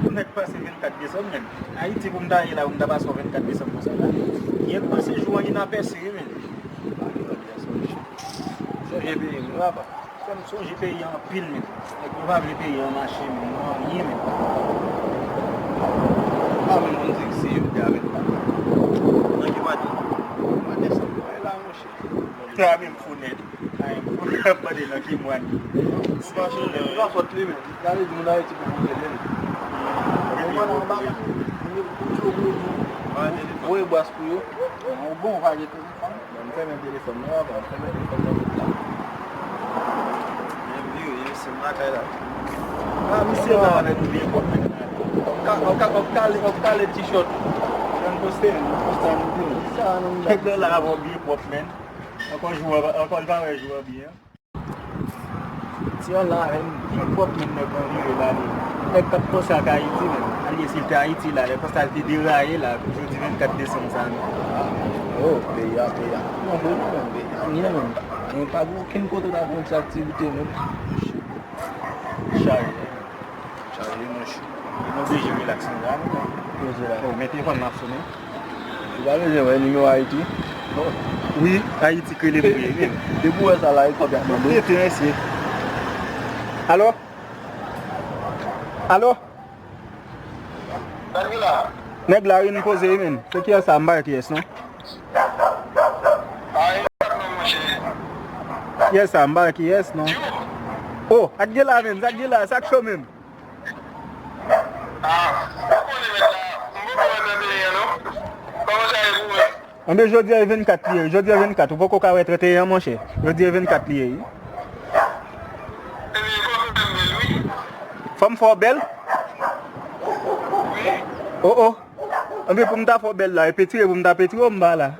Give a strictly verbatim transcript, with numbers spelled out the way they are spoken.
Pou nèg pase vennkat desanm, men. Ayiti pou m ta ye la, pou m ta pase yon vennkat desanm konsa la. Gen pase jou an inapèse, wi, men. Sonje peyi m, wi, papa. Fè m sonje peyi an anpil, men. Nèg yo pa vle peyi an mache, men. Nan anyen, men. Pa menm konn di se yo te avèk la. Nan ki pati? Pati sa. Mwen la, monchè. Sa menm fou nèt. Ay, fou nèt, ap mande nan ki mwa n ye. Ou pa chanje, ou pa fòt li menm. Gade di moun Ayiti pou vote li. Ou pa nan anba. Voye bwas pou yo. Ou bon, ou pa gen telefòn. Bon, m fèmen telefòn nan, papa, m fèmen telefòn nan tout la. Byenvini, wi, se m lakay la. Ah, misye la avèk yon vye pòt, men. Ou ka, ou ka, ou kale, ou kale t-shirt. Jan poste, poste an di. Sa, non, nèg la avè yon vye pòt, men. Ankò jou an, ankò l pa wè jou an byen. Ti an la avè m, pi pwòp menm nèg nan vire la li. Nèg k ap panse ak Ayiti menm. Alye si l te Ayiti la, lè konsa l te deraye la, pou jodi vennkat desanm sa menm. Oh, peyi a, peyi a. Non, vre non, menm, peyi a, ni nan menm. Men pa gen okenn kote w ta konn ti aktivite menm. Chaje. Chaje, monchè. Nou oblije rilaks anba nou. Poze la. Oh, men telefòn nan ap sonnen. Ou pa bezwen wè nimewo Ayiti? Wi, Ayiti k rele m vre, wi. Depi w wè sa la, e kòb y ap mande. Tete, mesye. Alo? Alo? Nèg la, wi, n poze, wi, men. Se kiyès sa? M pa wè kiyès, non. Kiyès sa? M pa wè kiyès, non. Oh, sa k gen la, men? Sa k gen la? Sa k cho menm? Ah, ou konnen mèt la, m poko wè nan peyi an non. Kòman sa ye pou mwen? Anben, jodi a e vennkat li ye, jodi a e vennkat, ou poko ka wè trannteyen an, monchè. Jodi a e vennkat li ye, wi. Ebyen, fò m fè m bèl, wi. Fò m fè w bèl? Wi. Oh, oh. Anben, pou m ta fè w bèl la, e petire pou m ta petire w, m pa la.